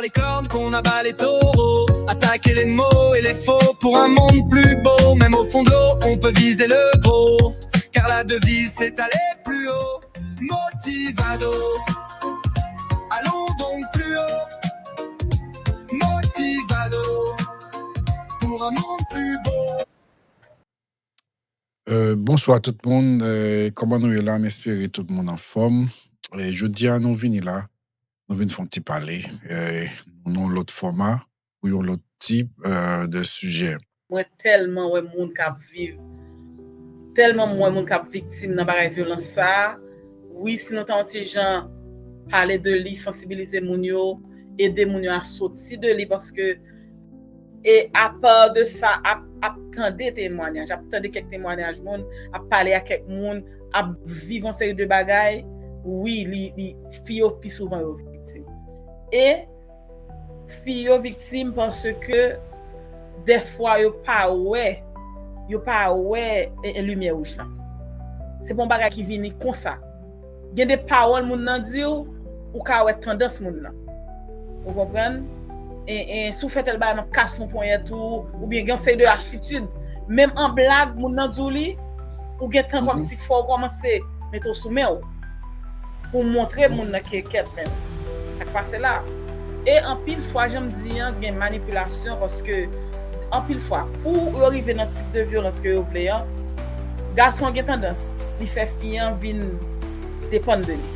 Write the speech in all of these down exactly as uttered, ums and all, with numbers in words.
les cornes qu'on abat les taureaux. Attaquer les mots et les faux pour un monde plus beau. Même au fond de l'eau, on peut viser le gros. Car la devise, c'est aller plus haut. Motivado. Allons donc plus haut. Motivado. Pour un monde plus beau. Euh, bonswa tout moun. Euh, kòman nou ye la? M espere tout moun anfòm. Euh, jodi a nou vini la. Nou vin fè yon ti pale. Euh, nou nan yon lòt fòma, pou yon lòt tip euh, de sijè. Mwen tèlman wè moun k ap viv, tèlman m wè moun k ap viktim nan bagay vyolans sa a. Wi, si nou ta yon ti jan pale de li, sansibilize moun yo, ede moun yo a soti de li, paske e apa de sa, ap, ap tande temwanyaj, ap tande kèk temwanyaj moun, ap pale a kèk moun, ap viv yon seri de bagay, wi, li, li fi yo pi souvan yo viktim. E fi yo viktim paske dèfwa yo pa wè, yo pa wè e, e limyè wouj lan. Se pa yon bagay ki vini konsa. Gen de pawòl moun nan di w, ou ka wè tandans moun nan. Ou konprann? E, e, si w fè tèl bagay, m ap kase yon ponyèt ou, oubyen gen yon seri de atitid. Menm an blag, moun nan di w li, ou gen tan kòmsi fò w kòmanse mete w sou men w. Pou montre moun nan ke kèt menm. Sa k pase la? E anpil fwa, jan m di an, gen manipilasyon paske anpil fwa, pou yo rive nan tip de vyolans ke yo vle an, gason an gen tandans, li fè fi an vin depann de li.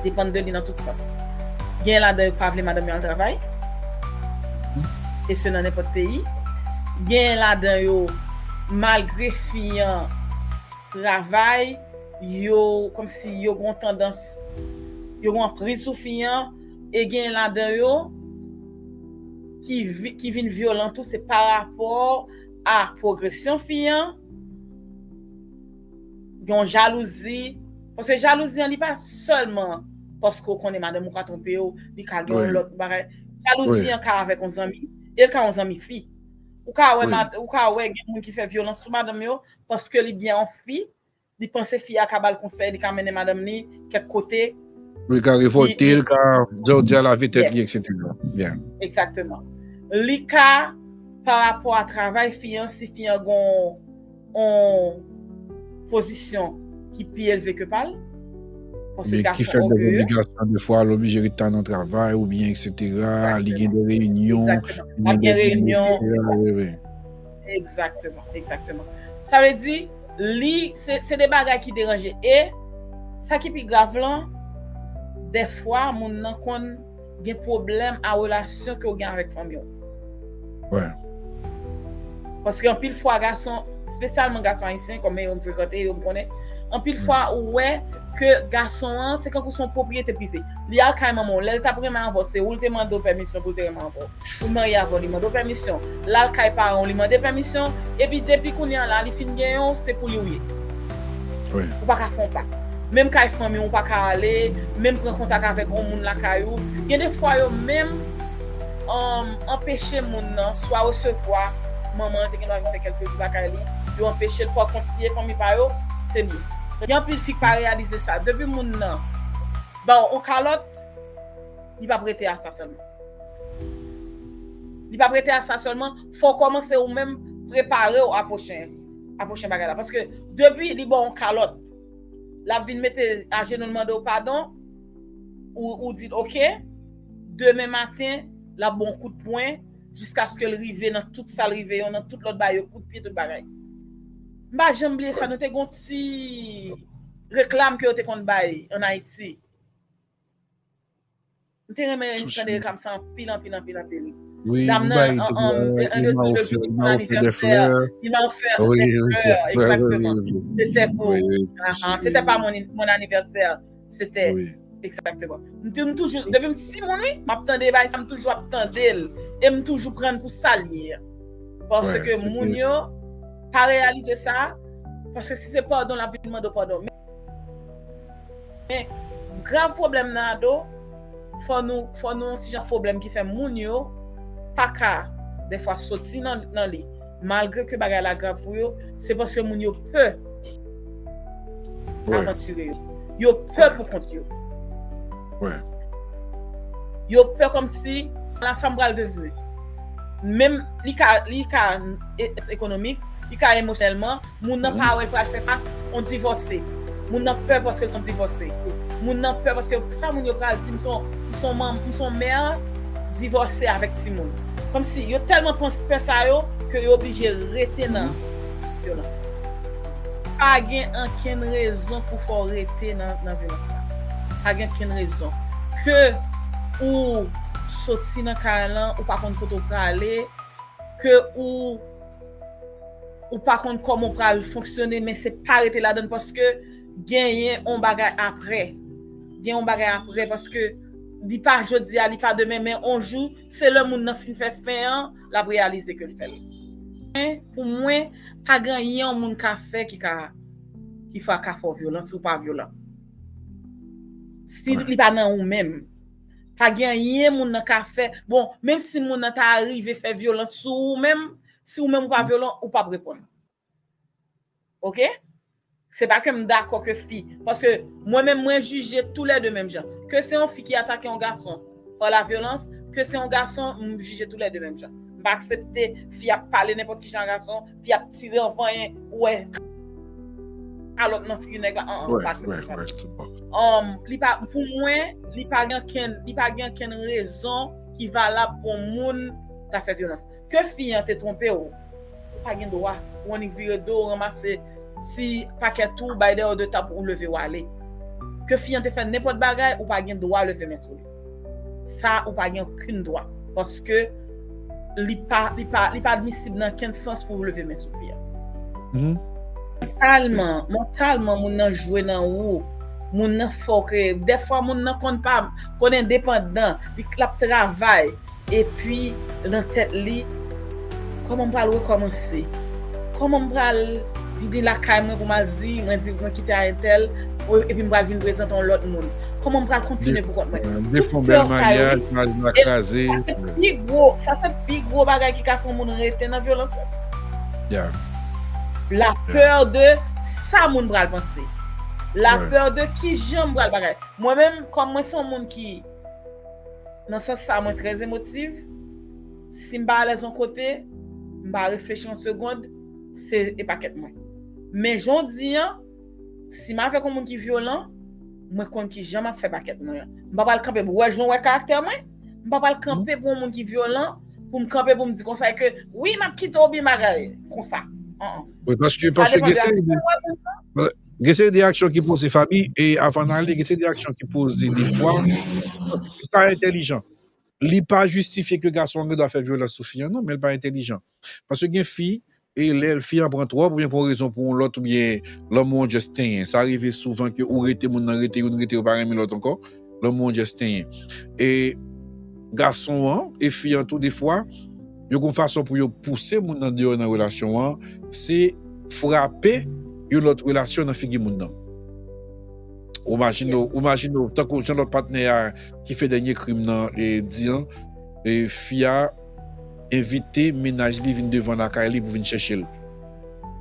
Depann de li nan tout sans. Gen ladan yo pa vle madanm yo al travay. E se nan nenpòt peyi. Gen ladan yo, malgre fi an travay, yo kòmsi yo gon tandans, yo gon anpriz sou fi an, e gen ladan yo ki, ki vin vyolan tou, se pa rapò a pwogresyon fi an, gen yon jalouzi. Paske jalouzi an, li pa sèlman paske w konnen madanm ou ka twonpe w, li ka gen yon lòt bagay. Jalouzi an ka avèk yon zanmi, e l ka yon zanmi fi. Ou ka wè, ou ka wè gen moun ki fè vyolans sou madanm yo paske li byen yon fi, li panse fi a ka ba l konsèy, li ka mennen madanm li kèk kote. Li ka revòlte, li ka, jan w di a, lave tèt li, etsetera. Egzakteman. Li ka, pa rapò a travay fi an, si fi an gon yon pozisyon ki pi elve ke pa l, paske gason ògeye. Obligasyon, defwa, l oblije ret ta nan travay, oubyen etsetera, li gen de reyinyon, li gen de dine, etsetera. Egzakteman, egzakteman. Sa vle di, li, se, se de bagay ki deranje. E sa ki pi grav lan, dèfwa, moun nan konn gen pwoblèm a relasyon ke w gen avèk fanmi w. Paske anpil fwa, gason, espesyalman gason ayisyen, kòm yo m frekante, yo m konnen, anpil fwa, ou wè ke gason an, se kankou se yon pwopriyete prive. Li al kay manman w, lè l t ap renmen avè w, se ou l te mande w pèmisyon pou l te renmen avè w. Ou marye avè l, li mande w pèmisyon. L al kay paran w, li mande pèmisyon. Epi depi kounye a la, li fin genyen w, se pou li w ye. Ou pa ka fè yon pa. Menm kay fanmi w, ou pa ka ale, menm pran kontak avèk yon moun lakay ou. Gen de fwa yo menm um, anpeche moun nan swa resevwa manman an te gen dwa vin fè kèlke jou lakay li, yo anpeche l pa kont si e fanmi pa yo, se li. Gen anpil fi k pa reyalize sa. Depi moun nan ba w yon kalòt, li p ap rete a sa sèlman. Li p ap rete a sa sèlman, fò w kòmanse ou menm prepare w a pwochen, a pwochen bagay la. Paske depi li ba w yon kalòt, l ap vin mete ajenou l mande w padon, ou, ou di l oke, demen maten, l ap ba w yon kout pwen, jiskaske l rive nan tout sa l rive yo, nan tout lòt bagay yo, kout pye, tout bagay. M pa janm bliye sa, nou te gon ti reklam ke yo te konn bay ann Ayiti. M te renmen tande reklam sa anpil, anpil, anpil, anpil. Dam nan, an, an, an, an, de, de, de, anivèsè, il m'a offert des fleurs, egzakteman. Se te pou, se te pa mon, mon anniversaire, se te, egzakteman. M te, m toujou, depi m timoun, wi, m ap tande bagay sa, m toujou ap tande l, e m toujou pran l pou sa l ye. Paske moun yo pa reyalize sa, paske si se padon, l ap vin mande w padon. Men, grav pwoblèm nan ado, fò nou, fò nou yon ti jan pwoblèm ki fè moun yo pa ka, dèfwa, soti nan, nan li. Malgre ke bagay la grav pou yo, se paske moun yo pè avantire yo. Yo pè pou kont yo. Yo pè kòmsi, la sa m pral devni. Menm li ka, li ka e- ekonomik, li ka emosyonèlman, moun nan pa wè l pral fè fas, on divòse. Moun nan pè paske l son divòse. Moun nan pè paske sa moun yo pral di, m son, m son manm, m son mè divòse avèk timoun. Kòmsi yo tèlman panse pè sa yo ke yo oblije rete nan vyolans. Pa gen ankenn rezon pou fè w rete nan, nan vyolans la. Pa gen ankenn rezon. Ke ou soti nan kay lan, ou pa konn kote w prale, ke ou ou pa konn kòman w pral fonksyone, men se pa rete ladan l paske genyen on bagay apre. Gen on bagay apre paske li pa jodi a, li pa demen, men on jou, se lè moun nan fin fè fen an, l ap reyalize ke l fè l. Men, pou mwen, pa gen anyen yon moun ka fè ki ka, ki fè, ka fè w vyolan si w pa vyolan. Si li pa nan ou menm, pa gen anyen moun nan ka fè. Bon, menm si moun nan ta rive fè vyolans sou ou menm, si ou menm ou pa vyolan, ou p ap reponn. Oke? Se pa ke m dakò ke fi. Paske mwen menm, mwen jije toulède menm jan. Ke se yon fi ki atake yon gason pa la vyolans, ke se yon gason, m jije toulède menm jan. M pa aksepte fi ap pale nenpòt ki jan a gason, fi ap tire anvanyen, ou wè kalòt nan figi nèg la, an, an, m pa aksepte sa. Um, li pa, pou mwen, li pa gen ankenn, li pa gen ankenn rezon ki valab pou yon moun ta fè vyolans. Ke fi an te twonpe w, ou pa gen dwa. Ou annik vire do, ou ranmase ti pakèt ou, bay dèyè de tab, ou leve w ale. Ke fi an te fè nenpòt bagay, ou pa gen dwa leve men sou li. Sa, ou pa gen okenn dwa. Paske li pa, li pa, li pa admisib nan kenn sans pou w leve men sou fi an. Mantalman, mantalman, moun nan jwe nan ou. Moun nan fè w kreye. Dèfwa, moun nan konn pa, konn endepandan, li, l ap travay. Epi, nan tèt li, kòman m pral rekòmanse? Kòman m pral vini lakay mwen pou m al di, mwen di, mwen kite a entèl, epi m pral vin prezante yon lòt moun? Kòman m pral kontinye pou kont mwen? Tout pè sa yo, sa se pi gwo, sa se pi gwo bagay ki ka fè yon moun rete nan vyolans yo. La peur de sa moun pral panse. La peur de ki jan m pral bagay. Mwen menm, kòm mwen se yon moun ki, nan sans sa, mwen trè emotiv, si m pa alèz yon kote, m pa reflechi yon segonn, se e pakèt mwen. Men jan w di an, si m avèk yon moun ki vyolan, mwen konn ki jan m ap fè pakèt mwen an. M pa pral kanpe, ou wè jan w wè karaktè mwen? M pa pral kanpe pou yon moun ki vyolan, pou m kanpe pou m di konsa ke, wi, m ap kite w byen bagay, konsa. An, an. Wi, paske, paske gen seri de, gen seri de aksyon ki poze, Faby, e avan n ale, gen seri de aksyon ki poze defwa, li pa entèlijan. Li pa jistifye ke gason an gen dwa fè vyolans sou fi an, non, men li pa entèlijan. Paske gen fi, e lè fi an pran twòp, oubyen pou yon rezon pou yon lòt, oubyen lanmou an just tenyen. Sa rive souvan ke ou rete, moun nan rete, youn rete, yo pa renmen lòt ankò. Lanmou an just tenyen. E gason an, e fi an tou, defwa, yo gon fason pou yo pouse moun nan deyò nan relasyon an, se frape yon lòt relasyon nan figi moun nan. Ou imajine w, ou imajine w, tankou jan lòt patnè a ki fè dènye krim nan, e, di an, e, fi a envite mennaj li vin devan lakay li pou vin chèche l.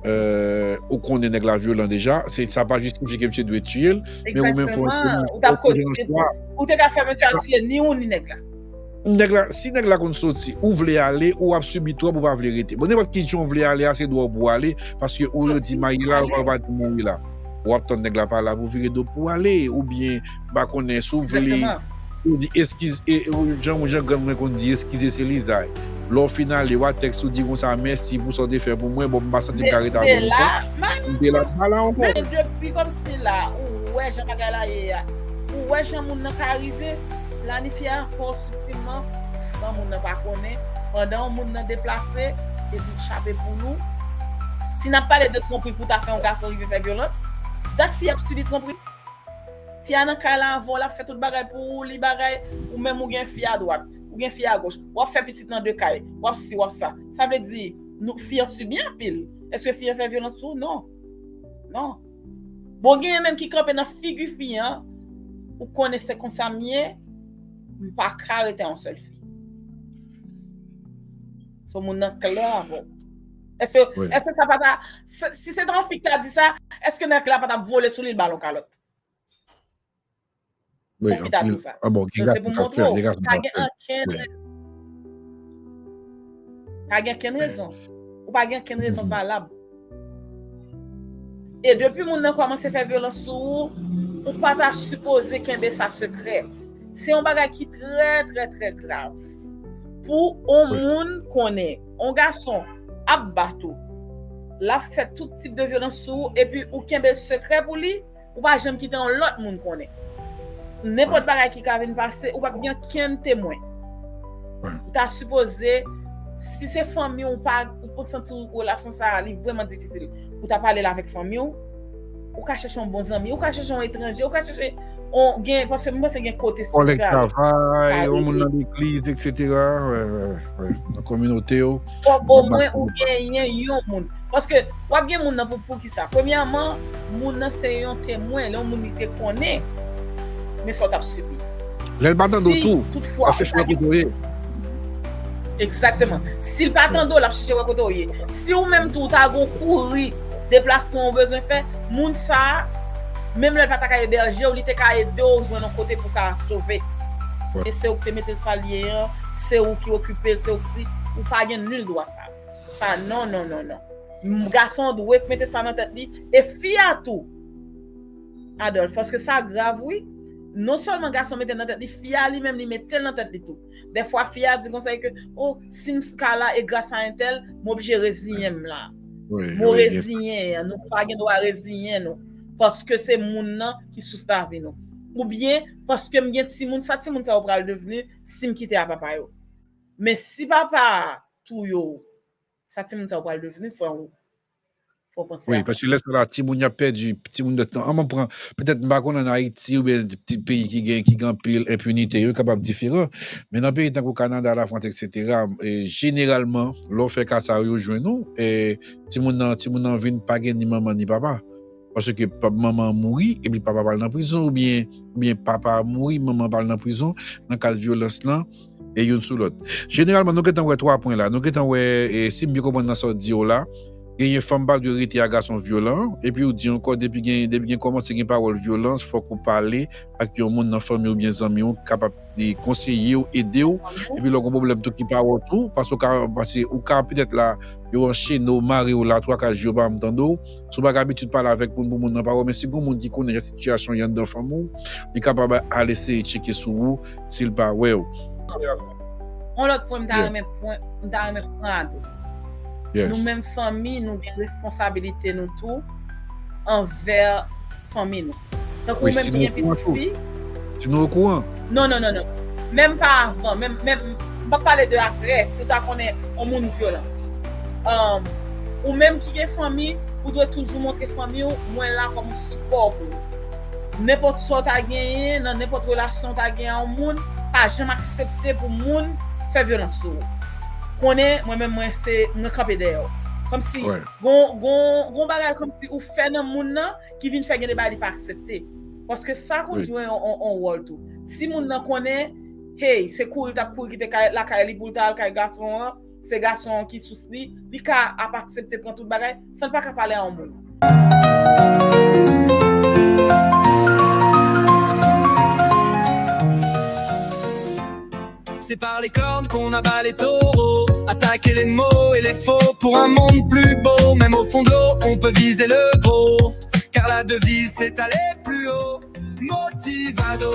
Euh, ou konnen nèg la vyolan deja, se, sa pa jistifye ke misye dwe tiye l, men ou menm fò, ou t ap koze, ou te ka fè misye al tiye ni ou ni nèg la. Nèg la, si nèg la konn soti, ou vle ale, ou ap sibi twòp, ou pa vle rete. Bon, nenpòt ki jan w vle ale a, se dwa w pou w ale, paske ou yo di marye la, ou pa di mouri la. W ap tann nèg la pa la pou vire do pou w ale, oubyen, m pa konnen, si w vle, ou di eskiz, e, e, jan, jan grann mwen konn di, eskize se lizay. Lè w fin ale, w a tèks ou di konsa, mèsi pou sa w te fè pou mwen, bon, m pa santi m ka ret avè w ankò. M te la, m pa la ankò. Men depi kòmsi la, ou wè jan bagay la ye a, ou wè jan moun nan ka rive, planifye afè w sibtilman, san moun nan pa konnen, pandan yon moun nan deplase, epi w chape poul ou. Si n ap pale de twonpri pou ta fè yon gason rive fè vyolans, dat fi ap sibi twonpri. Fi a nan kay la avè w, l ap fè tout bagay pou ou, li bagay, ou menm ou gen fi a dwat, ou gen fi a goch, w ap fè pitit nan de kay, w ap si, w ap sa. Sa vle di, nou, fi an sibi anpil. Èske fi an fè vyolans sou ou? Non. Non. Bon, genyen menm ki kanpe nan figi fi an, ou konnen se konsa m ye, m pa ka rete yon sèl fi. So, moun nan klè avè w. Èske, èske sa pa ta, si, si se t yon fi ki ta di sa, èske nèg la pa t ap vole sou li, l ba l yon kalòt? Wi, pwofite a tou sa. Ah bon, gen gason k ap fè, gen gason k ap fè. Pa gen ankenn rezon. Ou pa gen ankenn rezon valab. E depi moun nan kòmanse fè vyolans sou ou, ou pa ta sipoze kenbe sa sekrè. Se yon bagay ki trè, trè, trè grav. Pou yon moun konnen, yon gason ap bat ou, l ap fè tout tip de vyolans sou ou, epi ou kenbe l sekrè pou li, ou pa janm kite yon lòt moun konnen. Nenpòt bagay ki ka vin pase, ou p ap gen okenn temwen. Ou ta sipoze, si se fanmi ou pa, ou santi relasyon sa a, li vrèman difisil, ou ta pale l avèk fanmi w, ou ka chèche yon bon zanmi, ou ka chèche yon etranje, ou ka chèche yon, gen, paske m panse gen kote espesyal. Kòlèg travay, yon moun nan legliz, et cetera. Wi, wi, wi. Nan kominote w. Fòk omwen ou genyen yon moun. Paske w ap gen moun nan pou, pou ki sa? Premyèman, moun nan se yon temwen, lè yon moun li te konnen, men sa w t ap sibi. Lè l pa tande w tou, l ap chèche wè kote w ye. Egzakteman. Si l pa tande w, l ap chèche wè kote w ye. Si ou menm tou, ou ta gon kouri, deplasman ou bezwen fè, moun sa a, menm lè l pa ta ka ebèje w, li te ka ede w jwenn yon kote pou w ka sove. Men se ou ki te mete l sa l ye an, se ou ki okipe l, se ou ki si, ou pa gen nil dwa sa. Sa, non, non, non, non. M-, gason an dwe mete sa nan tèt li, e fi a tou. Adolphe, paske sa grav, wi. Non sèlman gason mete l nan tèt li, fi a li menm, li mete l nan tèt li tou. Dèfwa, fi a di konsa ke, o, si m ka la, e gras a entèl, m oblije reziyen m la. Wi, m reziyen, nou pa gen dwa reziyen nou. Paske se moun nan ki sous lavi nou. Oubyen, paske m gen timoun, sa timoun sa yo pral devni si m kite a papa yo. Men si papa a touye w, sa timoun sa yo pral devni san ou? Fò w panse a sa. Wi, paske lè sa la, timoun y ap pèdi, timoun dòt nan. An, m pran, petèt, m pa konn ann Ayiti oubyen ti peyi ki gen, ki gen anpil enpinite, yo kapab diferan. Men nan peyi tankou Kanada, Lafrans, et cetera, e, jeneralman, lè w fè ka sa yo, yo jwenn ou, e, timoun nan, timoun nan vin pa gen ni manman ni papa. Paske pa-, manman an mouri, epi papa pa al nan prizon, oubyen, oubyen papa a mouri, manman pa al nan prizon, nan kad vyolans lan, e youn sou lòt. Jeneralman, nou gentan wè twa pwen la. Nou gentan wè, e, si m byen konprann nan sa w di yo la, genyen fanm pa dwe rete a gason vyolan, epi w di ankò, depi gen, depi gen kòmanse gen pawòl vyolans, fòk ou pale ak yon moun nan fanmi w oubyen zanmi w, kapab e konseye w, ede w. Epi lè w gon pwoblèm tou ki pa wè w tou, paske w ka, paske ou ka petèt la, yo anchene w, mare w la, twa kat jou yo pa janm tande w. Si w pa gen abitid pale avèk moun pou moun nan pa wè w, men si gon moun ki konnen jan sitiyasyon ye anndan fanmi w, li kapab al eseye tcheke sou ou, si l pa wè w. Yon lòt pwen m ta renmen pran, m ta renmen pran a tou. Nou menm fanmi, nou gen responsabilite nou tou anvè fanmi nou. Tankou ou menm ki gen pitit fi. Si nou okouran. Non, non, non, non. Menm pa avan, menm, menm, m p ap pale de apre, si w ta konnen yon moun vyolan. Um, ou menm ki gen fanmi, ou dwe toujou montre fanmi w, mwen la kòm yon sipò pou ou. Nenpòt sa w ta genyen, nan nenpòt relasyon w ta genyen a yon moun, pa janm aksepte pou moun fè vyolans sou ou. Konnen, mwen menm, mwen se, mwen kanpe dèyè w. Kòmsi, gon, gon, gon bagay kòmsi ou fè nan moun nan, ki vin fè gen de bagay li pa aksepte. Paske sa konn jwe yon, yon, yon wòl tou. Si moun nan konnen, hey, se kouri l t ap kouri kite kay, lakay li pou l ta al kay gason an, se gason an ki sous li, li ka ap aksepte pran tout bagay, san l pa ka pale a yon moun. C'est par les cornes qu'on abat les taureaux. Attaquer les mots et les faux pour un monde plus beau. Même au fond de l'eau, on peut viser le gros. Car la devise, c'est aller plus haut. Motivado.